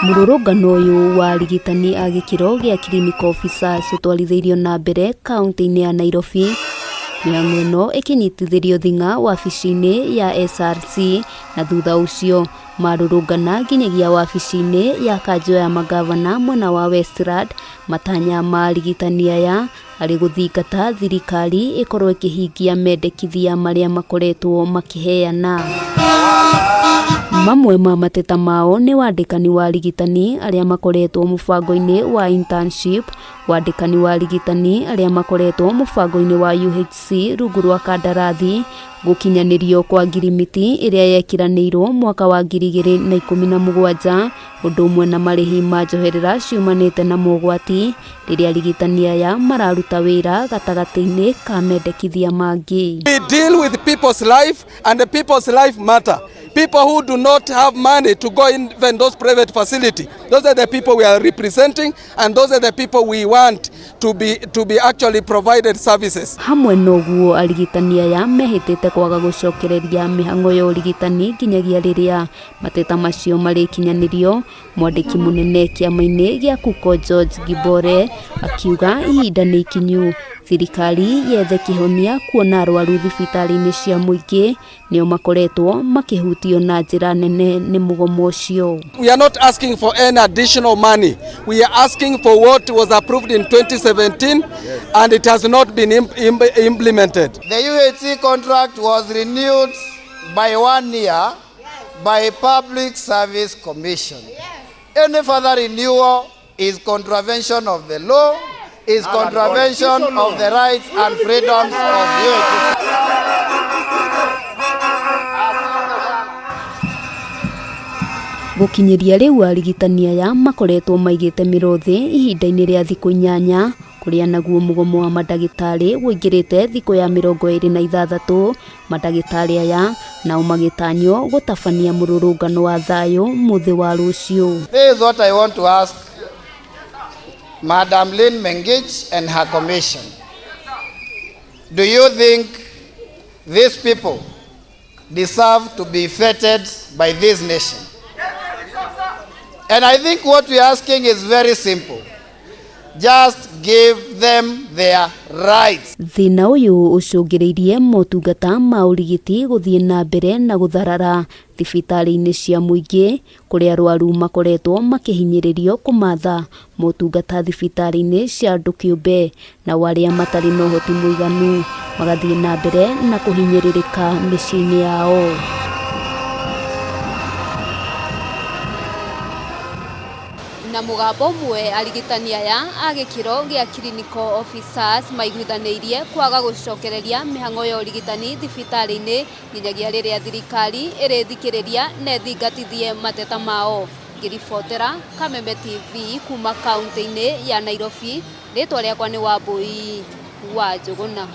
Mũrũrũngano ũyũ wa arigitani a gĩkĩro gĩa clinical officers ũtwarithĩirio na mbere kaunti-inĩ ya Nairobi. Mĩhang'o ĩno ĩkĩnyitithĩrio thing'a wabici-inĩ ya SRC na thutha ũcio marũrũngana nginyagia wabici-inĩ ya kanjũ ya mangavana mwena wa Westland. Matanya ma arigitani aya arĩ gũthingata thirikari ĩkorwo ĩkĩhingia mendekithia marĩa makoretwo makĩheana. Mamwe ma mateta mao nĩ wandĩkani wa arigitani arĩa makoretwo mũbango-inĩ wa internship, wandĩkani wa arigitani arĩa makoretwo mũbango-inĩ wa UHC rungu rwa kandarathi, gũkinyanĩrio kwa ngirimiti ĩrĩa yekĩranĩirwo mwaka wa 2017, ũndũ ũmwe na marĩhi ma njoherera ciumanĩte na mogwati rĩrĩa arigitani aya mararuta wĩra gatagatĩ-inĩ ka mendekithia mangĩ. We deal with people's life and the people's life matter. People who do not have money to go in even those private facility. Those are the people we are representing and those are the people we want to be actually provided services. Hamwe na ũguo, arigitani aya mehĩtĩte kwaga gũcokereria mĩhang'o ya ũrigitani nginyagia rĩrĩa mateta macio marĩkinyanĩrio. Mwandĩki mũnene kĩama-inĩ gĩa KUCO George Gibore akiuga ihinda nĩ ikinyu thirikari yethe kĩhonia kuona arwaru thibitarĩ-inĩ cia mũingĩ nĩo makoretwo makĩhutio na njĩra nene nĩ mũgomo ũcio. We are not asking for any additional money. We are asking for what was approved in 2017 and it has not been implemented. The UHC contract was renewed by one year by Public Service Commission. Any further renewal is contravention of the law, is contravention of the rights and freedoms of UHC. Gũkinyĩria rĩu arigitani aya makoretwo maigĩte mĩro thĩ ihinda-inĩ rĩa thikũ 8, kũrĩa naguo mũgomo wa mandagĩtarĩ ũingĩrĩte thikũ ya 26. Mandagĩtarĩ aya nao magĩtanywo gũtabania mũrũrũngano wa thayũ mũthĩ wa rũciũ. This is what I want to ask Madam Lynn Mengich and her commission. Do you think these people deserve to be feted by this nation? And I think what we are asking is very simple. Just give them their rights. Thĩna ũyũ ũcũngĩrĩirie motungata ma ũrigiti gũthiĩ na mbere na gũtharara thibitarĩ-inĩ cia mũingĩ, kũrĩa arwaru makoretwo makĩhinyĩrĩrio kũmatha motungata thibitarĩ-inĩ cia andũ kĩũmbe, nao arĩa matarĩ na ũhoti mũiganu magathiĩ na mbere na kũhinyĩrĩrĩka mĩciĩ-inĩ yao. Na mũgambo ũmwe, arigitani aya a gĩkĩro gĩa clinical officers maiguithanĩirie kwaga gũcokereria mĩhang'o ya ũrigitani thibitarĩ-inĩ nginyagia rĩrĩa thirikari ĩrĩthikĩrĩria na ĩthingatithie mateta mao. Ngĩribotera Kameme TV kuma kaunti-inĩ ya Nairobi, rĩtwa rĩakwa nĩ Wambui wa Njũgũna.